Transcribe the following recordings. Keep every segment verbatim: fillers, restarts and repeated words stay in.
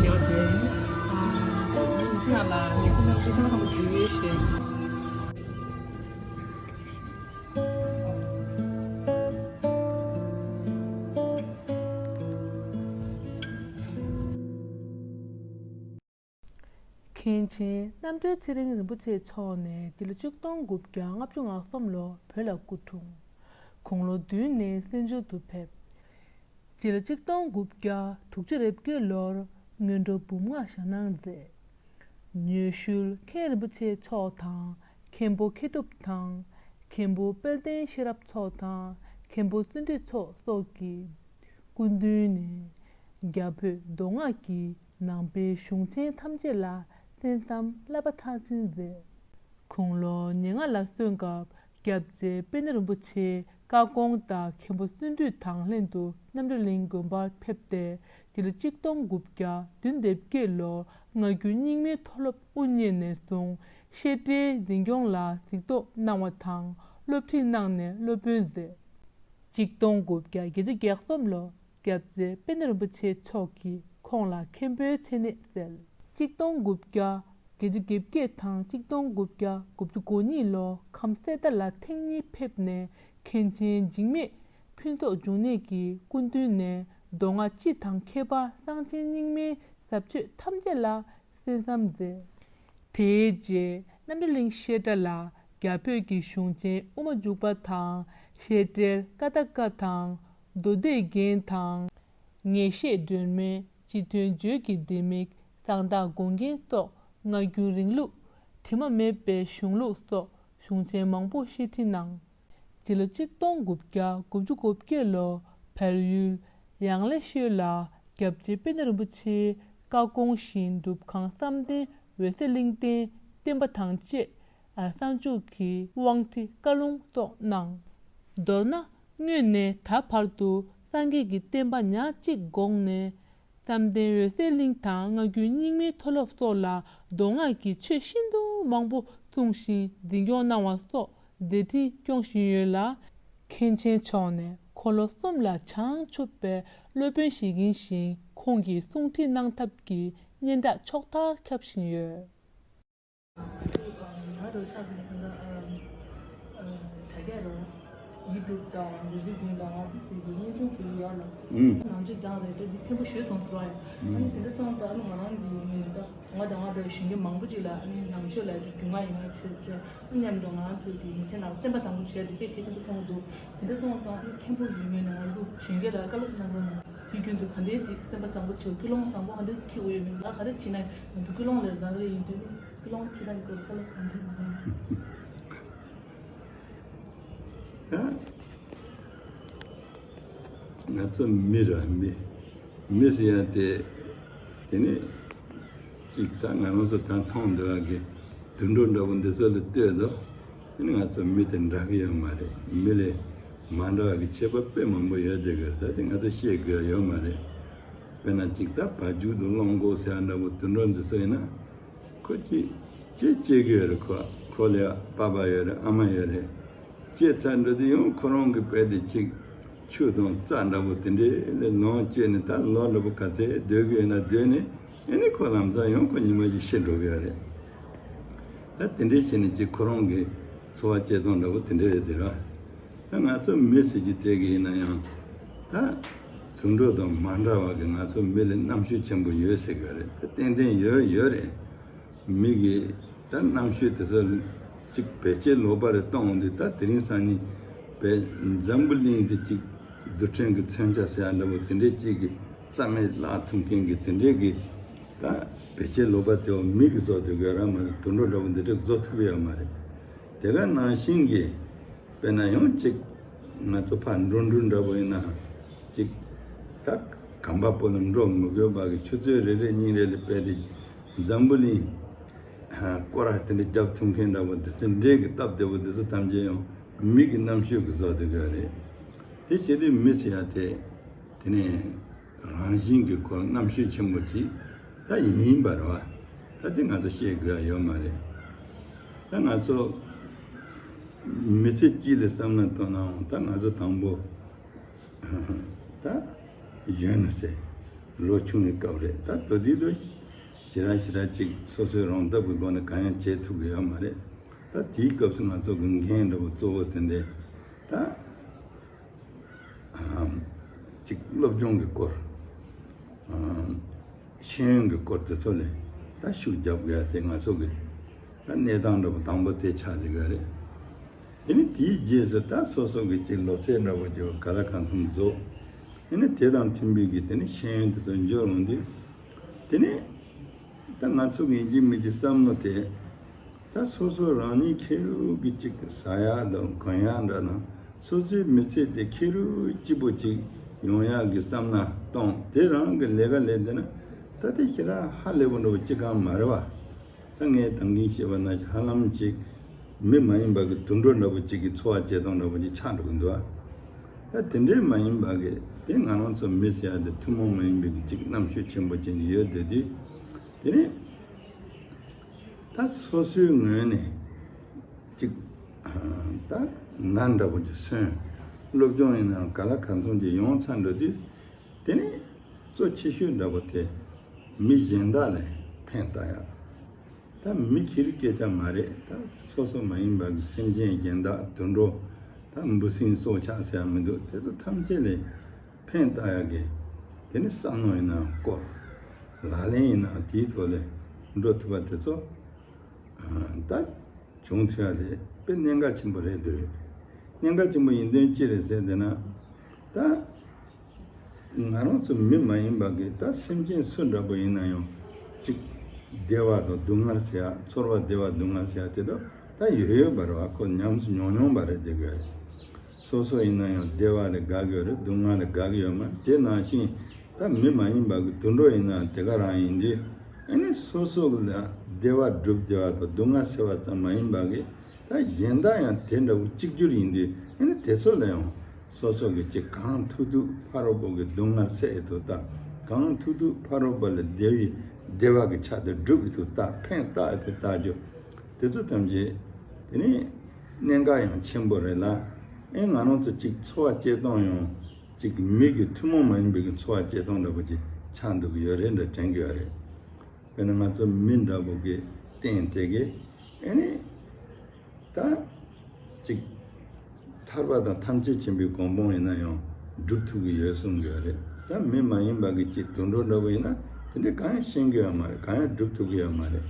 ཡག་དེ། ཨ། ངས་མི་ཚེ་ནང་ལ་ངའི་སེམས་ནང་སེམས་ཁམས་ཀྱི་འཇུ་ཡོད་ཞེས། མཁན་ཆེན་རྣམ་གྲོལ་ཚེ་རིང་རིན་པོ་ཆེ་མཆོག་ནས་སྤྱི་ལོ་གཅིག་སྟོང་དགུ་བརྒྱ་ལྔ་བཅུ་ང་གསུམ་ལོར་བོད་ལ་སྐུ་འཁྲུངས། དགུང་ལོ་བདུན་ནས་བཙན་བྱོལ་དུ་ཕེབས། སྤྱི་ལོ་གཅིག་སྟོང་དགུ་བརྒྱ་དྲུག་ཅུ་རེ་བརྒྱད་ལོར་སྔོན་འགྲོ་འབུམ་ལྔ་ཞལ་གནང་མཛད། ཉི་ཤུལ་མཁན་རིན་པོ་ཆེ་མཆོག་དང་། མཁན་པོ་མཁས་གྲུབ་དང་། མཁན་པོ་དཔལ་ལྡན་ཤེས་རབ་མཆོག་དང་། མཁན་པོ་བརྩོན་འགྲུས་མཆོག་སོགས་ཀྱི་སྐུ་མདུན་ནས་རྒྱ་བོད་མདོ་སྔགས་ཀྱི་ནང་པའི་གཞུང་ཆེན་ཐམས་ཅད་ལ་གསན་བསམ་བསླབ་པ་མཐར་ཕྱིན་མཛད། དགུང་ལོ་ཉེར་ལྔ་ལ་སོན་སྐབས་སྐྱབས་རྗེ་དཔལ་ལྡན་རིན་པོ་ཆེའི་བཀའ་དགོངས་ལྟར་མཁན་པོ་བརྩོན་འགྲུས་དང་ལྷན་དུ་རྣམ་གྲོལ་གླིང་དགོན་པར་ཕེབས་ཏེ། སྤྱི་ལོ་གཅིག་སྟོང་དགུ་བརྒྱ་བདུན་དང་བརྒྱད་ལོར་སྔ་འགྱུར་རྙིང་མའི་མཐོ་སློབ་དབུ་བརྙེས་ནས་བཟུང་བཤད་གྲྭའི་འཛིན་སྐྱོང་ལ་གཟིགས་རྟོག་གནང་བ་དང་སློབ་ཁྲིད་གནང་ནས་སློབ་དཔོན་མཛད། གཅིག་སྟོང་དགུ་བརྒྱ་བརྒྱད་ཅུ་གྱ་གསུམ་ལོར་སྐྱབས་རྗེ་དཔལ་ལྡན་རིན་པོ་ཆེ་མཆོག་གིས་ཁོང་ལ་མཁན་པོའི་མཚན་གནས་གསོལ། གཅིག་སྟོང་དགུ་བརྒྱ་བརྒྱད་ཅུ་གྱ་བརྒྱད་དང་གཅིག་སྟོང་དགུ་བརྒྱ་དགུ་བཅུ་གོ་གཉིས་ལོར་ཁམས་གསེར་རྟ་ལ་ཐེངས་གཉིས་ཕེབས་ནས་མཁན་ཆེན་འཇིགས་མེད་ཕུན་ཚོགས་འབྱུང་གནས་ཀྱི་སྐུ་མདུན་ནས་མདོ་སྔགས་སྤྱི་དང་ཁྱད་པར་གསང་ཆེན་རྙིང་མའི་ཟབ་ཆོས་ཐམས་ཅད་ལ་གསན་བསམ་མཛད། དེའི་རྗེས་རྣམ་གྲོལ་གླིང་བཤད་གྲྭ་ལ་རྒྱ་བོད་ཀྱི་གཞུང་ཆེན་དབུ་མ་འཇུག་པ་དང་། བཤད་གྲྭའི་ཀ་ཏ་ཀ་དང་། མདོ་སྡེ་རྒྱན་དང་། ངེས་ཤེས་སྒྲོན་མེ། སྤྱི་དོན་བརྗོད་ཀྱི་ལྡེ་མིག་གསང་བདག་དགོངས་རྒྱན་སོགས་སྔ་འགྱུར་རིང་ལུགས་དྲི་མ་མེད་པའི་གཞུང་ལུགས་སོགས་གཞུང་ཆེན་མང་པོ་བཤད་ཁྲིད་གནང་། སྤྱི་ལོ་གཅིག་སྟོང་དགུ་བརྒྱ་དགུ་བཅུ་གོ་བརྒྱད་ལོར་བལ་ཡུལ་ཡང་ལེ་ཤོད་ལ་སྐྱབས་རྗེ་དཔལ་ལྡན་རིན་པོ་ཆེའི་བཀའ་དགོངས་བཞིན་སྒྲུབ་ཁང་བསམ་གཏན་འོད་གསལ་གླིང་རྟེན་བརྟེན་པ་དང་བཅས། གསང་སྤྱོད་ཀྱི་དབང་ཁྲིད་བཀའ་ལུང་སོགས་གནང་། མདོར་ན་སྔོན་ནས་ད་བར་དུ་སངས་རྒྱས་ཀྱི་བསྟན་པ་ཉག་གཅིག་དགོངས་ནས། བསམ་གཏན་འོད་གསལ་གླིང་དང་སྔ་འགྱུར་རྙིང་མའི་མཐོ་སློབ་སོགས་ལ་མདོ་སྔགས་ཀྱི་ཆོས་ཤིན་ཏུ་མང་པོ་གསུངས་ཤིང་འཛིན་སྐྱོང་གནང་བ་སོགས་མཛད་འཕྲིན་སྐྱོང་བཞིན་ཡོད་ལ། མཁན་ཆེན་མཆོག་ནས་འཁོར་ལོ་གསུམ་ལ་བྱང་ཆུབ་པའི་སློབ་དཔོན་ཞིག་ཡིན་ཞིང་། ཁོང་གིས་གསུང་ཁྲིད་གནང་ཐབས་ཀྱི་སྙན་གྲགས་ཕྱོགས་མཐར་ཁྱབ་བཞིན་ཡོད། ང་རང་ཆགས་པའི་ས་འདྲ། ཨ། ཨ། དྲ་རྒྱ་རང་ཡིག་འབྲུ་དང་འབྲུ་རིགས་རྒྱན་དང་ང་ཚོ་དེ་གི་སྙན་ཆུང་དེ་ཡོད་ལ། ཨུམ། ནང་ཆོས་སྦྱངས་རེད་དེ། འདི་མཁན་པོ་ཞུས་སོང་ཟེར་བ་ཡིན། ཨ་ནི་དེ་འདྲ་སོང་ཙང་ཨ་ནི་ང་རང་གི་ངོས་ནས་ད་ང་དང་ང་དང་གཞོན་སྐྱེས་མང་པོ་ཅིག་ལ་ཨ་ནི་ནང་ཆོས་ལ་རྒྱུས་མངའ་ཡོང་ཡ་ཆེད་ཆེད་ཨ་ནི་མཉམ་དུ་ང་རང་ཚོའི་གི་མི་ཚེ་ནང་སེམས་པ་བཟང་པོ་བྱས་ཏེ་དཔེ་གལ་ཆེན་པོ་མཐོང་གི་འདུག་དེ་འདྲ་སོང་ཙང་ཨ་ནི་མཁན་པོ་ཡིན་ངོས་ནས་ང་ཚོ་གཞོན་སྐྱེས་ལ་བཀའ་སློབ་གནང་རོགས་གནང་། དུས་རྒྱུན་དུ་ག་འདྲའི་ཅིག་སེམས་པ་བཟང་པོ་བྱེད། ཀུན་སློང་བཟང་པོ་ག་འདྲ་འཁྱེར་དགོས་ཡོད་མེད། ང་ག་རེ་བྱེད་ན་ང་ཚོ་ཀུན་སློང་ལས་བཟང་རེ་ཡིན་དུས་ཀུན་སློང་ཁྱེད་རང་གི་སྐོར་བཀའ་སློབ་གང་ཐུབ་གནང་རོགས། ད་ང་ཚོ་མི་ར་མི། མི་ཟེར་ཡ་དེ། དེ་ནས་ཅིག་ད་ང་རང་ཚོ་ད་མཐོང་འདོད་ཡ་གི་དུད་འགྲོ་འདྲ་པོ་འདི་ཚོ་ལ་ལྟོས་དོ། དེ་ནི་ང་ཚོ་མི་དེ་འདྲ་གི་ཡོད་མ་རེད། མི་ལས་མ་འདྲ་བ་གི་ཁྱད་པར་དཔེ་མང་པོ་ཡོད་དེ་གི་ད་དེ་ང་ཚོ་ཤེས་དགོས་ཡ་ཡོད་མ་རེད། དཔེར་ན་ཅིག་ད་བ་རྒྱུད་དུ་རླུང་འགོ་ཟེར་ཡ་འདྲ་པོ་དུད་འགྲོ་འདི་ཚོ་ཡིན་ན། ཁོ་ཅི་ཅི་སྐྱེ་གི་ཡོད་རེད། ཁོ་ཁོ་ལ་ཡ་པ་ཕ་ཡོད་རེད། ཨ་མ་ཡོད་རེད། སྐྱེས་ཚར་འགྲོ་དུས་ཡང་ཁོ་རང་གི་དཔེ་དེ་ཅིག་ཆུ་དང་རྩྭ་འདྲ་པོ་དེ་འདྲའི་ལས་ལོངས་སྤྱད་ནས་ད་ལོ་འདྲ་པོ་ག་ཚད་སྡོད་གི་ཡོད་ན་སྡོད་ནས། ཨེ་ནི་ཁོ་ལམ་སང་ཡང་ཁོ་ཉི་མ་ཞིག་ཤི་འགྲོ་གི་ཡོད་རེད། ད་དེ་འདྲའི་བྱས་ནས་ཅིག་ཁོ་རང་གི་འཚོ་བ་སྐྱེལ་སྟངས་འདྲ་པོ་དེ་འདྲ་རེད་དེ་ར། ད་ང་ཚོ་མི་ཟེར་རྒྱུ་དེ་གི་ཡིན་ན་ཡང་ད་དུད་འགྲོ་དང་མ་འདྲ་བ་གི་ང་ཚོ་མི་ལ་རྣམ་དཔྱོད་ཆེན་པོ་ཡོད་ཟེར་གི་རེད། ད་ཏན་ཏན་ཡོད་ཡོད་རེད། མི་གི་ད་རྣམ་དཔྱོད་དེ་ཚོ་ཅིག་བེད་སྤྱོད་ལོག་པ་རེ་གཏོང་འོང་དུས། ད་དེ་རིང་སང་ཉིན་བས་འཛམ་བུ་གླིང་དེ་ཅིག་རྡུལ་ཕྲན་གྱི་མཚོན་ཆ་ཟེར་ཡ་འདྲ་པོ་དེ་འདྲའི་ཅིག་གི་རྩ་མེད་བརླག་ཐུབ་མཁན་གྱི་དེ་འདྲའི་གི་ད་བེད་སྤྱོད་ལོག་པ་དེ་བ་མི་གི་བཟོ་ཐུབ་ཀྱི་ཡོད་ར་མ་གཏོགས་དུད་འགྲོ་འདྲ་པོ་འདི་འདྲ་བཟོ་ཐུབ་ཀྱི་ཡོད་མ་རེད། དེ་ག་ནང་བཞིན་གྱི་དཔེར་ན་ཡང་ཅིག་ང་ཚོ་ཕར་འགྲོ་འགྲུལ་འདྲ་པོ་ཡིན་ན་ཅིག་ད་གམ་པ་པོ་ལ་འགྲོ་མི་དགོས་པ་གི་ཆུ་ཚོད་རེ་རེ་གཉིས་རེ་ལ་དཔེ་དེ་འཛམ་བུ་གླིང་སྐོར་ར་དེ་འདྲ་རྒྱབ་ཐུབ་མཁན་འདྲ་པོ་དེ་ཚོ་འདྲེ་གི་སྟབས་བདེ་པོ་དེ་ཚོ་ཐམས་ཅད་ཡང་མི་གི་རྣམ་དཔྱོད་ཀྱི་བཟོ་དེ་ག་རེད། དེ་བྱེད་དུས་མི་ཟེར་ཡ་དེ་དེ་ནས་རང་བཞིན་གྱི་ཁོ་རྣམ་དཔྱོད་ཆེན་པོ་ཅིག་ད་ཡིན་པ་རེད་བ། ད་དེ་ང་ཚོ་བཤད་དགོས་ཡ་ཡོད་མ་རེད། ད་ང་ཚོ་མི་ཚེ་གཅིག་ལ་བསམ་བློ་བཏང་ནའང་ད་ང་ཚོ་དང་པོ་ད་གཞོན་ནུ་ཟེར། ལོ་ཆུང་བའི་སྐབས་རེད། ད་དེ་དུས་དུ་ཞེ་དྲག་ཞེ་དྲག་ཅིག་སོ་སོའི་རང་སྟོབས་ཀྱི་སྒོ་ནས་གང་ཡང་བྱེད་ཐུབ་ཀྱི་ཡོད་མ་རེད། ད་དེའི་སྐབས་སུ་ང་ཚོ་གི་འགན་འདྲ་པོ་གཙོ་བོ་དེ་འདྲ་ད་ཅིག་སློབ་སྦྱོང་གི་སྐོར། ཤེས་ཡོན་གྱི་སྐོར་དེ་ཚོ་ལ་ད་ཤུགས་རྒྱབ་དགོས་ཡ་དེ་ང་ཚོ་གི་ད་གནས་སྟངས་འདྲ་པོ་དང་པོ་དེ་ཆགས་བསྡད་ཡོད་རེད། དེ་ནི་དེའི་རྗེས་སུ་ད་སོ་སོ་གི་ཅིག་སློབ་ཚན་འདྲ་པོ་ཅིག་ག་ལ་གང་འཚམ་རྫོགས། དེ་ནི་དེ་དང་མཐུན་པའི་གི་དེ་ནི་ཤེས་ཡོན་དེ་ཚོ་འབྱོར་འོང་དུས། དེ་ནི་ད་ང་ཚོ་གི་ཡིན་གཅིག་མིན་གཅིག་བསམ་བློ་དེ། ད་སོ་སོ་རང་ཉིད་ཁེར་རོ་གི་ཅིག་ཟ་ཡག་དང་གོན་ཡག་འདྲ་དང་སོ་སོའི་མི་ཚེ་དེ་ཁེར་རོ་སྐྱིད་པོ་ཅིག་ཡོང་ཡག་གི་བསམ་ན་གཏོང་དེ་རང་གི་ལས་ཀ་ལས་བསྡད་ན་ད་དེ་ཞེ་དྲག་ཧ་ལས་པོ་འདྲ་པོ་ཅི་གང་མ་རེད་བ། ད་ངས་ད་གིན་བཤད་པ་ནང་བཞིན་ཧ་ལམ་ཅིག་མི་མ་ཡིན་པ་གི་དུད་འགྲོ་འདྲ་པོ་ཅིག་གི་འཚོ་བ་སྐྱེལ་སྟངས་འདྲ་པོ་ཅིག་ཆགས་འགྲོ་གི་འདུག་ཨ། ད་དེ་འདྲའི་མ་ཡིན་པ་གི་དེ་ང་རང་ཚོ་མི་ཟེར་ཡ་དེ་ཐུན་མོང་མ་ཡིན་པའི་གི་ཅིག་རྣམ་དཔྱོད་ཆེན་པོ་ཅན་ཅིག་ཡོད་དེ་དུས། དེ་ནས་ད་སོ་སོའི་ངོས་ནས་ཅིག་ད་ང་འདྲ་པོ་ཅིག་སོན། སློབ་སྦྱོང་ཡིན་ནའང་ག་ལ་གང་འཚམ་ཅིག་ཡོང་ཚར་འགྲོ་དུས། དེ་ནས་གཙོ་ཆེ་ཤོས་འདྲ་པོ་དེ་མི་གཞན་དག་ལ་ཕན་བཏགས་ཡག་ད་མི་སྒེར་སྐད་ཆ་མ་རེད། ད་སོ་སོ་མ་ཡིན་པ་གི་སེམས་ཅན་གཞན་དག་དུད་འགྲོ། ད་འབུ་སྲིན་སྲོག་ཆགས་ཟེར་ཡ་མི་འདུག་དེ་ཚོ་ཐམས་ཅད་ལ་ཕན་བཏགས་ཡག་གི་དེ་ནི་བསམ་བློ་ཡིན་ནའང་སྐོར། ལག་ལེན་ཡིན་ནའང་དེའི་ཐོག་ལ་འགྲོ་ཐུབ་པ་དེ་ཚོ་ད་བྱུང་ཐུབ་ཡག་དེ་དཔེ་གནད་འགག་ཆེན་པོ་རེད་འདུག་གནད་འགག་ཆེན་པོ་ཡིན་དོན་ཅི་རེད་ཟེར་བསྡད་ན། ད་ང་རང་ཚོ་མི་མ་ཡིན་པ་གི་ད་སེམས་ཅན་སུ་འདྲ་པོ་ཡིན་ན་ཡང་ཅིག་བདེ་བ་དང་སྡུག་བསྔལ་ཟེར་ཡ་ཚོར་བ་བདེ་བ་སྡུག་བསྔལ་ཟེར་ཡ་དེ་དག་ད་ཡོད་ཡོད་པ་རེད་བ། ཁོ་ཉམས་སུ་མྱོང་མྱོང་པ་རེད་བསྡད་ཀྱི་ཡོད་རེད། སོ་སོ་ཡིན་ན་ཡང་བདེ་བ་ལ་དགའ་གི་ཡོད་རེད། སྡུག་བསྔལ་ལ་དགའ་གི་ཡོད་མ་རེད། དེ་ནང་བཞིན་ད་མི་མ་ཡིན་པ་གི་དུད་འགྲོ་ཡིན་ན་དེ་ག་རང་ཡིན་དུས། ཨ་ནི་སོ་སོ་ལ་བདེ་བ་སྒྲུབ་བདེ་བ་དང་སྡུག་བསྔལ་སེལ་བ་ཙམ་མ་ཡིན་པ་གི་ད་གཞན་དག་ཡང་དེ་འདྲ་བོ་གཅིག་གྱུར་ཡིན་དུས། ཨ་ནི་དེ་ཚོ་ལ་ཡང་སོ་སོ་གི་ཅིག་གང་ཐུབ་ཐུབ་ཕ་རོལ་པོ་གི་སྡུག་བསྔལ་སེལ་ཡི་ཐུབ་ད། གང་ཐུབ་ཐུབ་ཕ་རོལ་པོ་ལ་བདེ་བའི་བདེ་བ་གི་ཆ་དེ་སྒྲུབ་ཡི་ཐུབ་ད། ཕན་བཏགས་ཡི་ཐུབ་ད་རྒྱུ་དེ་ཚོ་ཐམས་ཅད་དེ་ནི་གནད་འགག་ཡང་ཆེན་པོ་རེད་ལ། ཨེ་ང་རང་ཚོ་ཅིག་འཚོ་བ་སྐྱེལ་སྟངས་ཡང་ཅིག་མི་གི་ཐུན་མོང་མ་ཡིན་པའི་གི་འཚོ་བ་སྐྱེལ་སྟངས་འདྲ་པོ་ཅིག་ཆགས་འདུག་གི་ཡོད་རེད་འདྲ་དྲན་གི་ཡོད་རེད། དཔེར་ན་ང་ཚོ་མི་འདྲ་པོ་གི་རྟེན་དེ་གི་ཨེ་ནི་ད་ཅིག་ཐར་པ་དང་ཐམས་ཅད་མཁྱེན་པའི་གོ་འཕང་ཡིན་ན་ཡང་སྒྲུབ་ཐུབ་ཀྱི་ཡོད་གསུང་གི་ཡོད་རེད། ད་མི་མ་ཡིན་པ་གི་ཅིག་དུད་འགྲོ་འདྲ་པོ་ཡིན་ན་དེ་འདྲའི་གང་ཡང་ཤེས་ཀྱི་ཡོད་མ་རེད། གང་ཡང་སྒྲུབ་ཐུབ་ཀྱི་ཡོད་མ་རེད།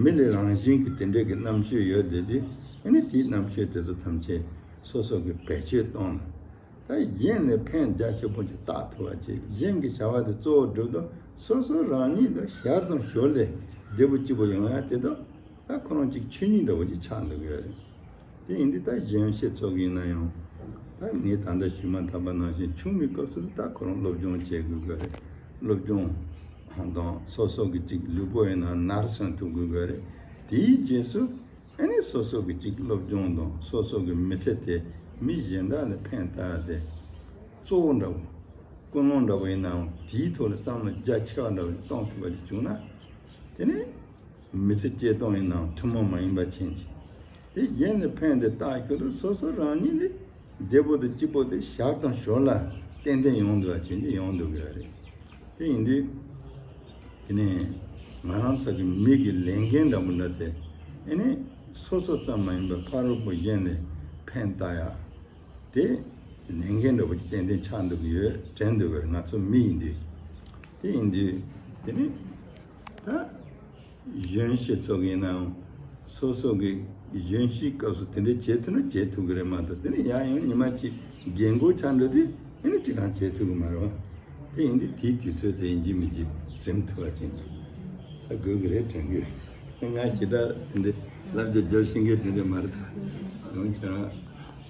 མི་ལ་རང་བཞིན་གྱི་དེ་འདྲའི་གི་རྣམ་དཔྱོད་ཡོད་བསྡད་དུས། ཨེ་ནི་དེའི་རྣམ་དཔྱོད་དེ་ཚོ་ཐམས་ཅད་སོ་སོ་གི་བེད་སྤྱོད་གཏོང་ལ། ད་གཞན་ལ་ཕན་རྒྱ་ཆེ་པོ་ཅིག་བཏགས་ཐུབ་པ་བྱེད། གཞན་གྱི་བྱ་བ་དེ་གཙོ་བོ་སྒྲུབ་དུས་སོ་སོ་རང་ཉིད་དུ་ཞར་དང་ཞོར་ལས་བདེ་པོ་སྐྱིད་པོ་ཡོང་ཡ་དེ་དག་ད་ཁོ་རང་ཅིག་ཆོས་ཉིད་འདྲ་བོ་ཅིག་ཆགས་འདུག་གི་ཡོད་རེད། དེ་ཡིན་དུས་ད་གཞོན་སྐྱེས་ཚོ་གི་ཡིན་ན་ཡང་། ད་ངས་ད་ལྟ་ཞུས་མ་ཐག་པ་ནང་བཞིན་ཆུང་བའི་སྐབས་སུ་ད་ཁོ་རང་སློབ་སྦྱོང་བྱེད་དགོས་ཀྱི་རེད། སློབ་སྦྱོང་དང་སོ་སོ་གི་ཅིག་ལུས་པོ་ཡིན་ན་ནར་སོན་ཐུབ་དགོས་ཀྱི་རེད། དེའི་རྗེས་སུ། ཨ་ནི་སོ་སོ་གི་ཅིག་སློབ་སྦྱོང་དང་སོ་སོ་གི་མི་ཚེ་དེ་མི་གཞན་དག་ལ་ཕན་བཏགས་ཏེ། གཙོ་བོ་འདྲ་བོ། ཀུན་སློང་འདྲ་བོ་ཡིན་ནའང་དེའི་ཐོག་ལ་བསམ་བློ་རྒྱ་ཆེ་བ་འདྲ་བོ་ཞིག་གཏོང་ཐུབ་པ་ཞིག་བྱུང་ན། དེ་ནི་མི་ཚེ་སྐྱེལ་སྟངས་ཡིན་ནའང་ཐུན་མོང་མ་ཡིན་པ་ཕྱིན་ཅི། དེ་གཞན་ལ་ཕན་ཏེ་བཏགས་ཁྱོད་ལ་སོ་སོ་རང་ཉིད་ལ་བདེ་པོ་དང་སྐྱིད་པོ་དེ་ཞར་དང་ཞོར་ལ་ཏན་ཏན་ཡོང་འདུག་པ་ཕྱིན་ཅི་ཡོང་འདུག་གི་རེད། དེ་ཡིན་དུས། དེ་ནས་ང་རང་ཚོ་གི་མི་གི་ལས་འགན་འདྲ་པོ་འདྲ་དེ། ཨེ་ནི་སོ་སོ་ཙམ་མ་ཡིན་པར་ཕ་རོལ་པོ་གཞན་ལ་ཕན་བཏགས་ཡ། དེ་ལས་འགན་འདྲ་པོ་ཅིག་ཏན་ཏན་ཆགས་འདུག་གི་ཡོད་དྲན་འདུག་གི་རེད། ང་ཚོ་མི་ཡིན་དུས། དེ་ཡིན་དུས། དེ་ནི་ད་གཞོན་སྐྱེས་ཚོ་གི་ཡིན་ནའང་སོ་སོ་གི་གཞོན་སྐྱེས་སྐབས་སུ་དེ་འདྲ་བྱེད་ཐུབ་ན་བྱེད་ཐུབ་གི་རེད་མ་གཏོགས། དེ་ནི་ཡང་ཡང་ཉི་མ་གཅིག་རྒན་གོག་ཆགས་འགྲོ་དུས་ཨེ་ནི་ཅི་གང་བྱེད་ཐུབ་གི་མ་རེད་བ། དེ་ཡིན་དུས་དེའི་དུས་ཚོད་དེ་ཡིན་གཅིག་མིན་གཅིག་ཟིན་ཐུབ་པ་ཅན་ཅིག་ད་དགོས་ཀྱི་རེད་དྲན་གི་ཡོད། ང་ཞེ་དྲག་དེ་འདྲའི་ལབ་རྒྱུ་རྒྱབ་ཤེས་མཁན་དེ་འདྲ་མ་རེད། ད་ཡང་ཆ་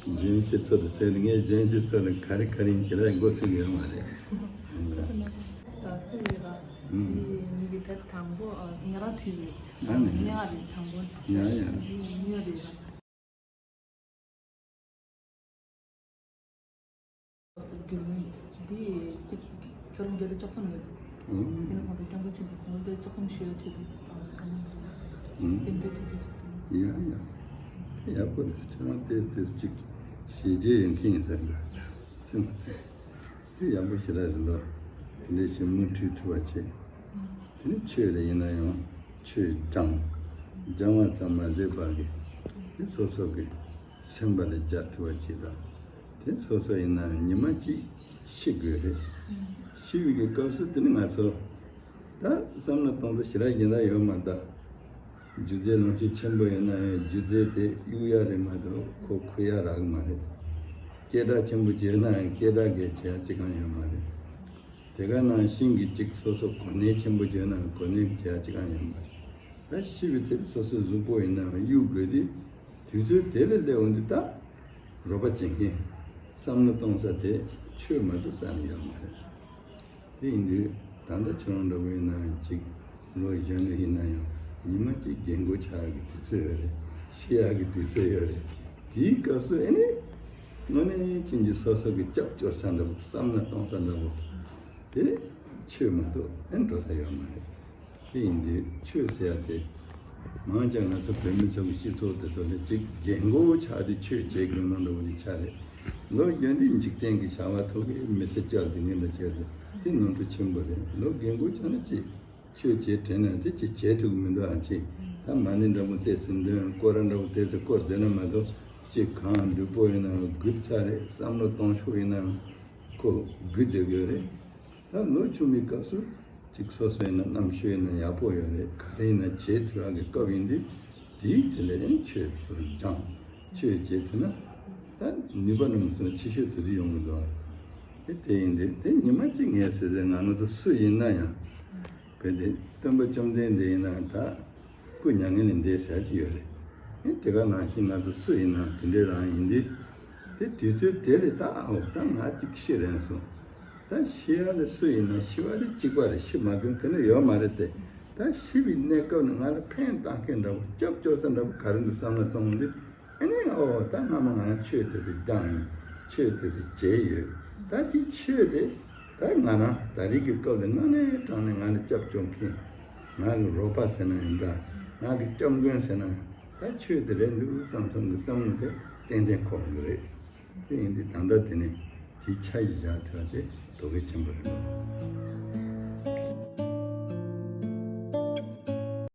གཞོན་སྐྱེས་ཚོ་དེ་ཟེར་ནས་ངས་གཞོན་སྐྱེས་ཚོ་ལ་ག་རེ་ག་རེ་ཡིན་ཞེ་དྲག་མགོ་ཚོད་ཀྱི་ཡོད་མ་རེད། ཁ་ཚ་མ་ཁ་ད་ལྟ་ཡོད་ལ། ཨུམ། དེ་ནི་གི་ད་དང་པོ་ཨ་ཉ་ར་ཁྲིད་རེད། ཨ་ནི་ཉ་རེད་དང་པོ། ཡ་ཡ། དེ་ཉ་རེད། རྒྱུ་མི་འདི་ཁྱོད་རང་རྒྱལ་དུ་ལྕགས་ཕམ་ཡོད། ཨང་། དེ་ནས་ཁོང་ཚོ་སྐྱབས་མགོན་ཆེན་པོ་ཁོང་ཚོ་ལྕགས་ཕམ་ཞུ་ཡ་ཆེད་དུ་གང་ཡང་། ཨང་། དེ་འདྲ་ཅིག་ཅིག་ཅིག་ཡ་ཡ། དེ་ཡག་པོ་རེད། ཁྱོད་རང་དེ་དེ་ཅིག་ཞེ་རྒྱས་ཡོད་མཁན་ཡིན་ས་རེད། ཚེ་མ་ཚེ། དེ་ཡག་པོ་ཞེ་དྲག་རེད་ལོ། དེ་འདྲ་ཞིག་མུ་མཐུད་ཐུབ་པ་བྱེད། དེ་ནི་ཆོས་ལ་ཡིན་ན་ཡང་ཆོས་སྦྱང་། སྦྱང་བ་ཙམ་མ་ཟད་པ་གི་དེ་སོ་སོ་གི་སེམས་པ་ལ་སྦྱར་ཐུབ་པ་བྱེད་དང་། དེ་སོ་སོ་ཡིན་ན་ཡང་ཉི་མ་གཅིག་ཤི་དགོས་རེད། ཤི་བའི་གི་སྐབས་སུ་དེ་ནི་ང་ཚོ་ད་བསམ་བློ་གཏོང་ས་ཞེ་དྲག་ཡིན་ད་ཡོད་མ་རེད་ད། སྒྱུ་རྩལ་ལོངས་སྤྱོད་ཆེན་པོ་ཡོད་ན་ཡང་སྒྱུ་རྩལ་དེ་གཡུག་ཡ་རེད་མ་གཏོགས་ཁོ་འཁུར་ཡ་རག་གི་མ་རེད། སྐད་གྲགས་ཆེན་པོ་ཅིག་ཡོད་ན་ཡང་སྐད་གྲགས་གས་བྱེད་ཡ་ཅི་གང་ཡོད་མ་རེད། དེ་ག་ནང་བཞིན་གྱི་ཅིག་སོ་སོ་གོ་གནས་ཆེན་པོ་ཅིག་ཡོད་ན་ཡང་གོ་གནས་ཀྱི་བྱེད་ཡ་ཅི་གང་ཡོད་མ་རེད། ད་ཤི་བའི་ཚེ་སོ་སོའི་གཟུགས་པོ་ཡིན་ནའང་གཡུག་དགོས་དུས་དུས་ཚོད་དེ་ལས་སླེབས་འོང་དུས་ད་རོགས་པ་བྱེད་མཁན་བསམ་བློ་གཏོང་ས་དེ་ཆོས་མ་གཏོགས་རྩ་ནས་ཡོད་མ་རེད། དེ་ཡིན་དུས་ད་ལྟ་ཁྱོད་རང་འདྲ་བོ་ཡིན་ན་ཡང་ཅིག་ལོ་གཞོན་ནུ་ཡིན་ན་ཡང་ཉི་མ་གཅིག་རྒན་གོག་ཆགས་ཡག་གི་དུས་ཚོད་ཡོད་རེད། ཤི་ཡག་གི་དུས་ཚོད་ཡོད་རེད། དེའི་སྐབས་སུ་ཨེ་ནི་དངོས་གནས་ཅན་གྱི་སོ་སོ་གི་སྐྱབས་བཅོལ་ས་འདྲ་བོ་བསམ་བློ་གཏོང་ས་འདྲ་བོ་དེ་ཆོས་མ་གཏོགས་ཨེ་འགྲོ་ས་ཡོད་མ་རེད། དེ་ཡིན་དུས་ཆོས་ཟེར་ཡ་དེ་མང་ཆེ་ང་ཚོ་བོད་མི་ཚོ་གི་སྤྱི་ཚོགས་དེ་ཚོ་ལ་ཅིག་རྒན་གོག་ཆགས་དུས་ཆོས་བྱེད་དགོས་མ་འདྲ་བོ་ཅིག་ཆགས་རེད། ལོ་རྒན་དུས་འཇིག་རྟེན་གྱི་བྱ་བ་ཐོག་གི་མི་ཚེ་བསྐྱལ་དུས་ངན་པ་བྱས་ཏེ་དེ་ནོར་འཁྲུལ་ཆེན་པོ་རེད། ལོ་རྒན་གོག་ཆགས་ན་ཅིག་ཆོས་བྱེད་དྲན་ན་དེ་ཅིག་བྱེད་ཐུབ་ཀྱི་མི་འདུག་ཨ་ཅིག་ད་མ་ཎི་འདྲ་པོ་བལྟས་ཟིན་དོན་སྐོར་ར་འདྲ་པོ་བལྟས་ཟིན་སྐོར་བསྡད་ན་མ་གཏོགས་ཅིག་གང་ལུས་པོ་ཡིན་ན་རྒུད་ཚར་རེད། བསམ་བློ་གཏོང་ཕྱོགས་ཡིན་ན་ཁོ་རྒུད་བསྡད་དགོས་རེད། ད་ལོ་ཆུང་བའི་སྐབས་སུ་ཅིག་སོ་སོ་ཡིན་ན་རྣམ་ཤེས་ཡིན་ན་ཡག་པོ་ཡོད་རེད། ག་རེ་ཡིན་ན་བྱེད་ཐུབ་ཡག་གི་སྐབས་ཡིན་དུས་དེའི་དེ་ལས་ཡང་ཆོས་སུ་སྦྱངས་ཆོས་བྱེད་ཐུབ་ན་ད་ནུས་པ་ནི་མི་ཚོ་ཆེ་ཤོས་དེ་དུ་ཡོང་གི་འདུག་དེ་དེ་ཡིན་དུས་དེ་ཉི་མ་གཅིག་ངས་ཟེར་ཟེར་ང་ང་ཚོ་སུ་ཡིན་ན་ཡང་བས་དེ་སྟོན་པ་བཅོམ་ལྡན་འདས་ཡིན་ན་ད་སྐུ་མྱ་ངན་ལས་འདས་ཟེར་གྱི་ཡོད་རེད། ཨེ་དེ་ག་ནང་བཞིན་ང་ཚོ་སུ་ཡིན་ན་དེ་འདྲའི་རང་ཡིན་དུས། དེ་དུས་ཚོད་དེ་ལས་ད་ཨའོ་ད་ང་གཅིག་ཤི་རན་སོང་། ད་ཤི་ཡ་ལ་སུ་ཡིན་ན་ཤི་བ་དེ་གཅིག་པ་རེད། ཤི་མ་དགོས་མཁན་ནི་ཡོད་མ་རེད་དེ། ད་ཤི་བའི་གནས་སྐབས་ནི་ང་ལ་ཕན་བཏགས་མཁན་འདྲ་བོ་སྐྱབས་བཅོལ་ས་འདྲ་བོ་ག་རེ་འདུག་བསམ་བློ་གཏོང་དུས། ཨ་ནི་ཨོ་ད་སྔ་མ་ང་རང་ཆོས་དེ་ཚོ་སྦྱངས་ཡིན། ཆོས་དེ་ཚོ་བྱས་ཡོད། ད་དེ་ཆོས་དེ་ད་ང་རང་ད་རེས་ཀྱི་སྐབས་ལ་དངོས་གནས་དྲང་གནས་ང་ལ་སྐྱབས་བཅོལ་མཁན། ང་གི་རོགས་པ་ཟེར་ན་ཡང་འདྲ། ང་གི་སྐྱབས་མགོན་ཟེར་ན་ཡང་ད་ཆོས་དེ་རེད་འདུག་བསམ་བསམ་གི་བསམ་བློ་དེ་ཏན་ཏན་འཁོར་གི་རེད། དེ་ཡིན་དུས་ད་ལྟ་དེ་ནས་དེའི་ཆ་ཞིག་བཞག་ཐུབ་པ་དེ་དོ་གལ་ཆེན་པོ་རེད་འདུག